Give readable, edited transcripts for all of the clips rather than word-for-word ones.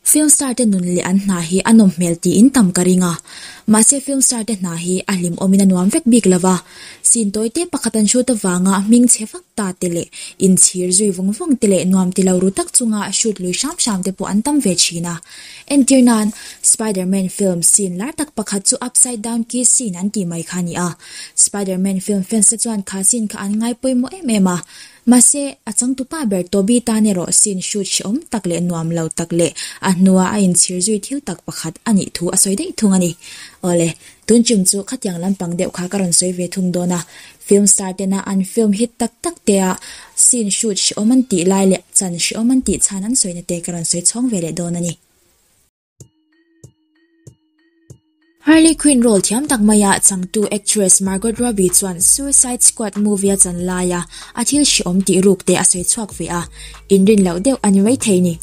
Film star te nun leh an hna hi a nawm hmel tiin tam ka ring a, mahse film star te hna hi a hlimawmin a nuam vek bik lo va, scene tawi te pakhat an shoot avanga hming chhe vak ta te leh inchhir zui vawng vawng te leh nuam ti lo ru tak chunga shoot lui hram hram te pawh an tam ve thin a. Entir nan, Spider-Man film scene lar tak pakhat chu upside down kiss scene an tih mai kha a ni a, Spider-Man film fans te chuan kha scene kha an ngai pawimawh em em a, Mahse, a changtupa ber Toby tan erawh scene shoot hrehawm tak leh nuam lo tak leh a hnua a inchhir zui thil tak pakhat a nih thu a sawi daih thung a ni. Awle, tun chum chu khatiang lampang deuh kha ka rawn sawi ve thung dawn a, film star tena an film hit tak tak te a scene shoot hrehawm an tih lai leh chan hrehawm an tih chhan an sawina te ka rawn sawi chhawng ve leh dawn a ni. Harley Quinn role thiam tak maia changtu actress Margot Robbie chuan Suicide Squad movie a chan laia a thil hrehawm tih ruk te a sawi chhuak ve a, inrin loh deuh a ni maithei ni.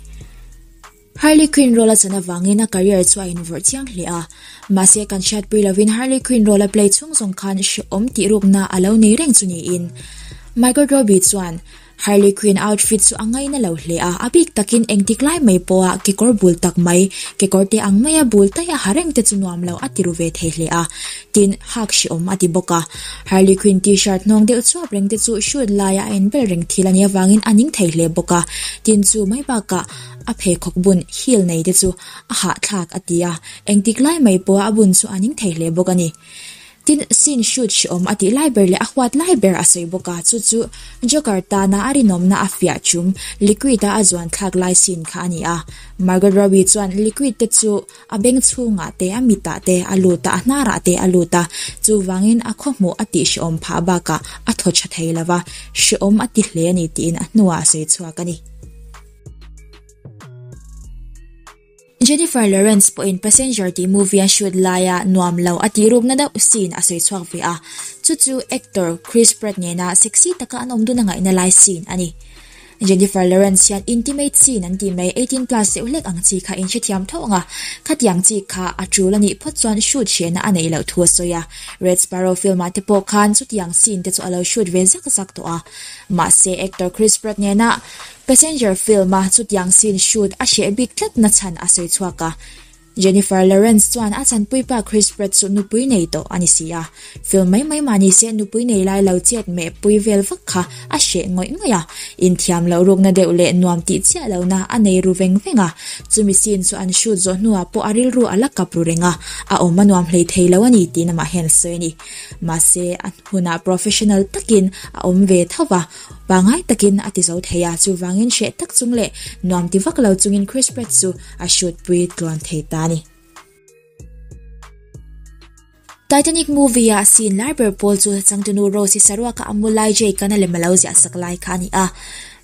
Harley Quinn role a chan avangin a career chu a invawrh chiang hle a, mahse kan hriatpui lovin Harley Quinn role a play chhung zawng khan hrehawm tih rukna a lo nei reng chu niin. Margot Robbie chuan Harley Quinn outfit chu a ngaina lo hle a, a bik takin engtik lai mai pawha kekawr bul tak mai, kekawr te ang maia bul taih a ha reng te chu nuam lo a ti ru ve thei hle a, tin, hak hrehawm a ti bawk a. Harley Quinn t-shirt hnawng deuh chuap reng te chu shoot laia a inbel reng thil a nih avangin a ning thei hle bawk a, tin chu mai bakah a pheikhawk bun heel nei te chu a hahthlak a ti a, engtik lai mai pawha a bun chu a ning thei hle bawk a ni. Tin, scene shoot hrehawm a tih lai ber leh a huat lai ber a sawi bawk a, chu chu Joker tana a rinawmna a fiah chum liquid a a zuan thlak lai scene kha a ni a. Margot Robbie chuan liquid te chu a beng chhungah te, a mitah te a lut a, a hnarah te a lut a, chuvangin a khawhmuh a tih hrehawm phah bakah a thaw tha thei lo va, hrehawm a ti hle a ni tiin a hnuah a sawi chhuak a ni. Jennifer Lawrence pawhin Passenger tih movie a shoot laia nuam lo a tih rukna deuh scene a sawi chhuak ve a, chu chu actor Chris Pratt nena sexy taka an awm dun a ngaihna lai scene a ni. Jennifer Lawrence hian intimate scene an tih mai 18 plus deuh hlek ang chi kha inhrethiam tho ang a, khatiang chi kha a tul a nih phawt chuan shoot hrehna a neih loh thu a sawi a, Red Sparrow film ah te pawh khan chutiang scene te chu a lo shoot ve zak zak tawh a, mahse actor Chris Pratt nena Passenger film-a chutiang scene shoot a hreh bik tlat na chhan a sawi chhuak a. Jennifer Lawrence chuan a chanpuipa Chris Pratt chu nupui nei tawh a ni si a. Film mai mai mah ni se nupui nei lai lo chet meh pui vel vak kha a hreh ngawih ngawih a. Inthiam loh rukna deuh leh nuam tih chiah lohna a nei ru veng veng a. Chumi scene chu an shoot zawh hnuah pawh a rilru a la kap ru reng a, a awm a nuam hlei thei lo a ni tiin amah hian a sawi a ni. Mahse, a hunah professional takin a awm ve tho va. Pangai takin a ti zo thei a, chuvangin hreh tak chung leh nuam ti vak lo chungin Chris Pratt chu a shoot pui tluan thei ta a ni. Titanic movie-a scene lar ber pawl chu changtunu Rose-i saruaka a mu lai Jake an a lem a lo ziah sak lai kha a ni a.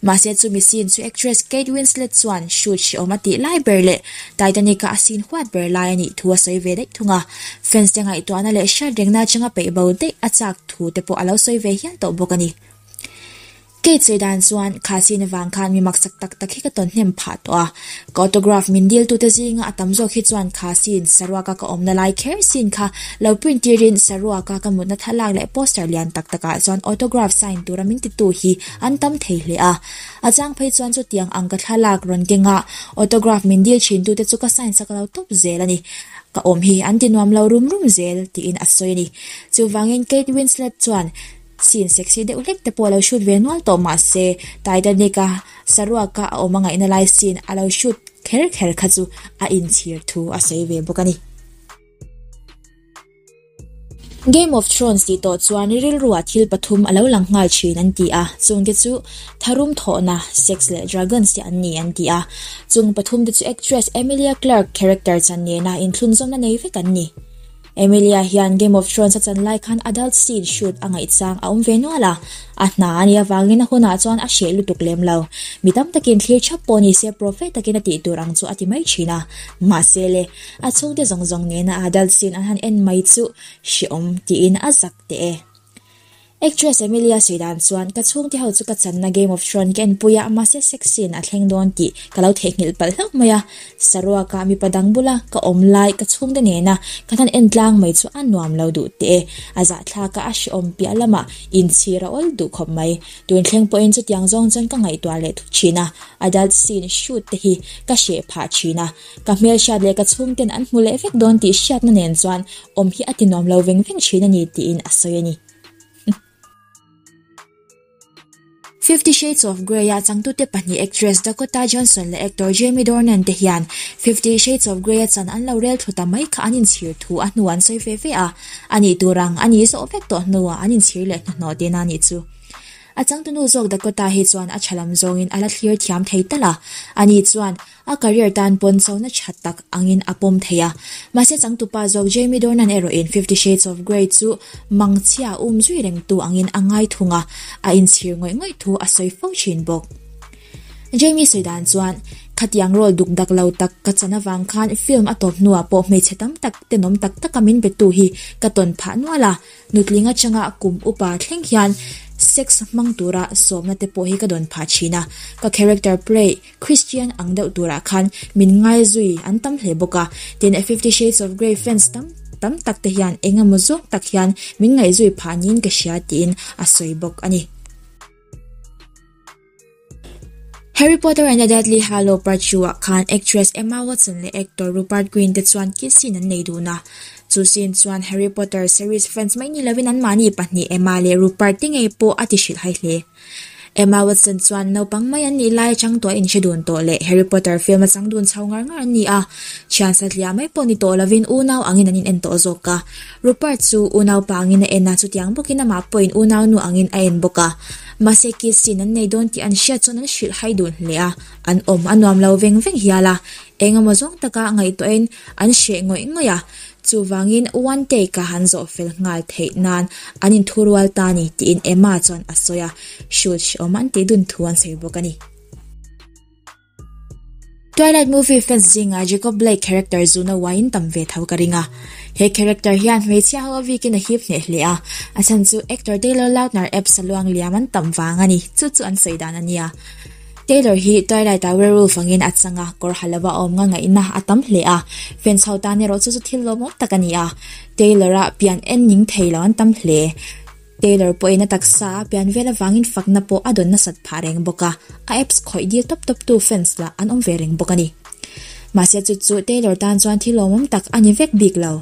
Mahse chumi scene chu actress Kate Winslet chuan shoot hrehawm a tih lai ber leh Titanic-a a scene huat ber lai a nih thu a sawi ve daih thung a. Fans te ngaihtuahna leh hriat rengna atanga peih bo daih a chak thu te pawh a lo sawi ve hial tawh bawk a ni. Kate sawi dan chuan kha scene avang khan mi maksak tak tak hi ka tawn hnem phah tawh a. Ka autograph min dil tute zinga a tam zawk hi chuan kha scene saruaka ka awmna lai kher scene kha lo print tirin saruaka ka mutna thlalak leh poster lian tak takah chuan autograph sign tura min titu hi an tam thei hle a. A chang phei chuan chutiang ang ka thlalak rawn kenga autograph min dil thin tute chu ka sign sak lo tawp zel a ni. Ka awm hi an ti nuam lo rum rum zel tiin a sawi a ni. Chuvangin Kate Winslet chuan scene sexy deuh hlek te pawh a lo shoot ve nual tawh mahse Titanic-a saruaka a awm a ngaihna lai scene a lo shoot kher kher kha chu a inchhir thu a sawi ve bawk a ni. Game of Thrones tih tawh chuan rilruah thil pathum a lo lang nghal thin an ti a, chungte chu tharum thawhna, sex leh dragons te an ni an ti a. Chung pathum te chu actress Emilia Clarke character chan nena inthlunzawmna nei vek an ni. Emilia hian Game of Thrones a chan lai khan adult scene shoot a ngaihchang a awm ve nual a, a hna a nih avangin a hunah chuan a hreh lutuk lem lo. Mi tam takin thlir thap pawh ni se profe takin a tih tur ang chu a ti mai thin a. Mahse le, a chhungte zawng zawng nena adult scene an han en mai chu hrehawm tiin a zak teh e. Actress Emilia sawi dan chuan, Ka chhungte ho chu ka channa Game of Thrones ka enpui a, mahse sex scene a thleng dawn tih ka lo theihnghilh palh hlauh mai a. Saruaka mipa dang bula ka awm lai ka chhungte nena ka hnan en tlang mai chu a nuam lo duh teh e. A zahthlak a, a hrehawm piah lamah inchhir a awl duh khawp mai. Tun thleng pawhin chutiang zawng chuan ka ngaihtuah leh thut thin a, adult scene shoot te hi ka hreh phah thin a. Ka hmelhriat leh ka chhungten an hmu leh vek dawn tih hriatna nen chuan awm hi a ti nuam lo veng veng thin a ni tiin a sawi a ni. Fifty Shades of Grey-a changtute pahnih actress Dakota Johnson leh actor Jamie Dornan te hian Fifty Shades of Grey-a chan an lo rel thlu ta mai kha an inchhir thu a hnu an sawi ve ve a, a nih tur ang a nih zawh vek tawh hnuah an inchhir leh hnuhnawh tihna a nih chu. A changtunu zawk Dakota hi chuan a tha lam zawngin a la thlir thiam thei tal a, ani chuan A career tan pawn chona tha tak angin a pawm thei a. Mahse changtupa zawk Jamie Dornan erawhin Fifty Shades of Grey chu mangchhia um zui rengtu angin a ngai thung a, a inchhir ngawih ngawih thu a sawi fo thin bawk. Jamie sawi dan chuan, Khatiang role duk dak lo tak ka chan avang khan film a tawp hnuah pawh hmeichhe tam tak tenawm tak taka min betu hi ka tawn phah nual a, Nutling atanga kum upa thleng hian sex hmang tura sawmna te pawh hi ka dawn phah thin a, ka character play Christian ang deuh turah khan min ngaizui an tam hle bawk a, tin Fifty Shades of Grey fans tam tam tak te hian eng emaw zawng tak hian min ngaihzui phah niin ka hria tiin a sawi bawk a ni. Harry Potter and the Deathly Hallow Part Two ah khan actress Emma Watson leh actor Rupert Grint te chuan kiss scene an nei dun a. Chu scene chuan Harry Potter series fans mai ni lovin anmahni pahnih Emma leh Rupert te ngei pawh a ti hrilhhai hle. Emma Watson chuan naupang mai an nih lai atang tawh a inhre dun tawh leh Harry Potter film a chang dun chho ngar ngar an ni a. Thian satliah mai pawh ni tawh lovin unau angin an in en tawh zawk a. Rupert chu unaupa angin a en a, chutiang bawkin amah pawhin unaunu angin a en bawk a. Mahse kiss-in an nei dawn tih an hriat chuan an hrilh hai dun hle a, an awm a nuam lo veng veng hial a, eng emaw zawng taka ngaihtuahin an hreh ngawih ngawih a, chuvangin one take-a han zawh fel nghal theih nan an inthurual ta ni tiin Emma chuan a sawi a, shoot hrehawm an tih dun thu an sawi bawk a ni. Twilight movie fans zingah Jacob Blake character zuna uaiin tam ve tho ka ring a. He character hian hmeichhia ho a vikin a hip hneh hle a, a chhan chu actor Taylor Lautner apps a luang liam an tam vang a ni, chu chu an sawi dan a nia. Taylor hi Twilight ah werewolf angin a chang a, kawr ha lova awm nga ngaihna a tam hle a, fans ho tan erawh chu chu thil lawmawm tak a ni a, Taylor a pian en ning thei lo an tam hle. Taylor pawhin a taksa a pian vel avangin fakna pawh a dawn nasat phah reng bawk a, a apps khawih dil tawp tawp tu fans lah an awm ve reng bawk a ni. Mahse chu chu Taylor tan chuan thil lawmawm tak a ni vek bik lo.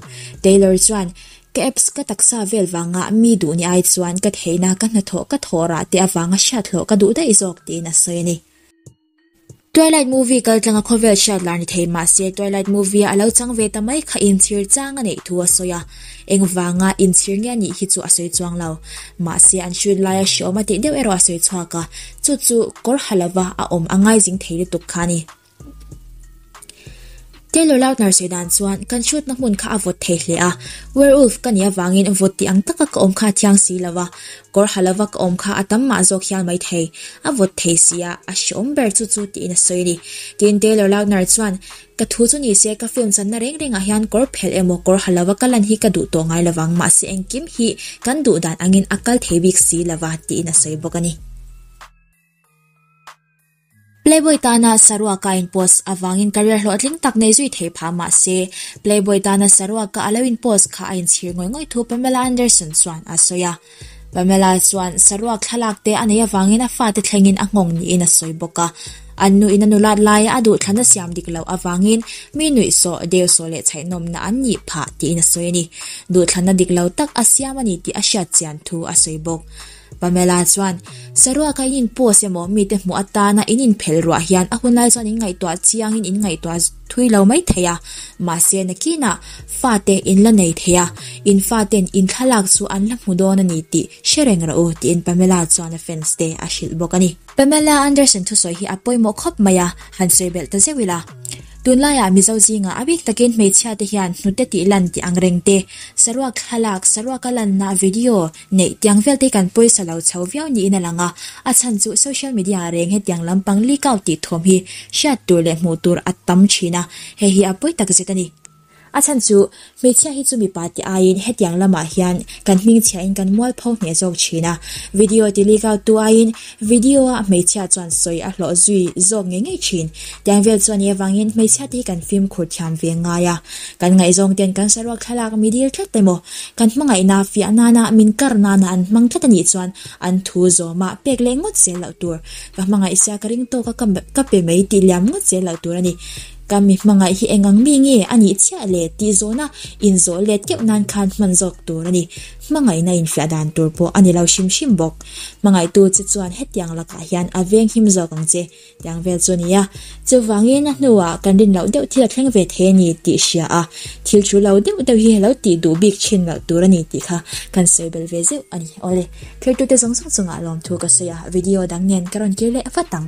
Taylor chuan, Ka apps ka taksa vel vanga mi duh ni ai chuan ka theihna ka hnathawh ka thawh rah te avanga hriat hlawh ka duh daih zawk tiin a sawi a ni. Twilight movie kaltlanga khawvel hriat lar ni thei mahse Twilight movie a lo chang ve ta mai kha inchhir chang a neih thu a sawi a, engvanga inchhir nge a nih hi chu a sawi chuang lo. Mahse an shoot laia hreawm a tih deuh erawh a sawi chhuak a, chu chu kawr ha lova a awm a ngaizing thei lutuk kha a ni. Taylor Lautner sawi dan chuan, Kan shoot-na hmun kha a vawt thei hle a, werewolf ka nih avangin vawt tih ang taka ka awm kha a thiang si lo a, kawr ha lova ka awm kha a tam mah zawk hial mai thei, a vawt thei si a, a hreawm ber chu chu tiin a sawi a ni. Tin, Taylor Lautner chuan, Ka thu chu ni se, ka film channa reng rengah hian kawr phelh emaw kawr ha lova ka lan hi ka duh tawh ngai lovang, mahse engkim hi kan duh dan angin a kal thei bik si lova, tiin a sawi bawk a ni. Playboy tana saruaka in post avangin career hlawhtling tak nei zui thei phah mah se, Playboy tana saruaka a lo in post kha a inchhir ngawih ngawih thu Pamela Anderson chuan a sawi a. Pamela chuan saruak thlalak te a neih avangin a fate thlengin a nghawng niin a sawi bawk a. An nuin a nulat laia a duhthlan a siam dik loh avangin mi nuihsawh, deusawh leh chhaihnawmna an nih phah tiin a sawi a ni. Duhthlanna dik lo tak a siam a ni tih a hriat chian thu a sawi bawk. Pamela chuan, Saruaka in in post emaw mite hmuh atana in inphelh ruah hian a hunlai chuan in ngaihtuah chiangin in ngaihtuah thui lo mai thei a, mahse nakinah fate in la nei thei a, in faten in thlalak chu an la hmu dawn a ni tih hre reng rawh u, tiin Pamela chuan a fans te a hrilh bawk a ni. Pamela Anderson thusawi hi a pawimawh khawp mai a, han sawi belh ta zeuh ila. Tunlaiah Mizo zingah a bik takin hmeichhia te hian hnute tih lan tih ang reng te, saruak thlalak, saruaka lanna video, Neih tiang vel te hi kan pawisa lo chho viau niin a lang a, a chhan chu social media ah reng hetiang lampang leak out tih thawm hi hriat tur leh hmuh tur a tam thin a, hei hi a pawi tak zet a ni. A chhan chu hmeichhia hi chu mipa te aiin hetiang lamah hian kan hmingchhiahin kan mualpho hneh zawk thin a. Video ti leak out tu aiin video a hmeichhia chuan sawi a hlawh zui zawk ngei ngei thin. Tiang vel chu a nih avangin hmeichhia te hi kan fimkhur thiam ve ngai a. Kan ngaihzawng ten kan saruak thlalak mi dil tlat emaw, kan hmangaihna fiah nana min kar nana an hmang tlat a nih chuan an thu zawmah pek leh ngawt zel loh tur. Ka hmangaih sia ka ring tawk a ka pe mai tih liam ngawt zel loh tur a ni. Ka mi hmangaih hi eng ang mi nge a nih chiah le tih zawhna inzawh let keuh nan khan hman zawk tur a ni. Hmangaihna infiah dan tur pawh a ni lo hrim hrim bawk. Hmangaihtu che chuan hetiang lakah hian a veng him zawk ang che. Tiang vel chu a ni a. Chuvangin a hnuah kan rin loh deuh thil a thleng ve thei a ni tih hria a, thil thu lo deuh deuh hi lo tih duh bik thin loh tur a ni tih kha kan sawi belh ve zeuh a ni. Awle, thiltute zawng zawng chungah lawmthu ka sawi a, video dang nen ka rawn kir leh vat ang.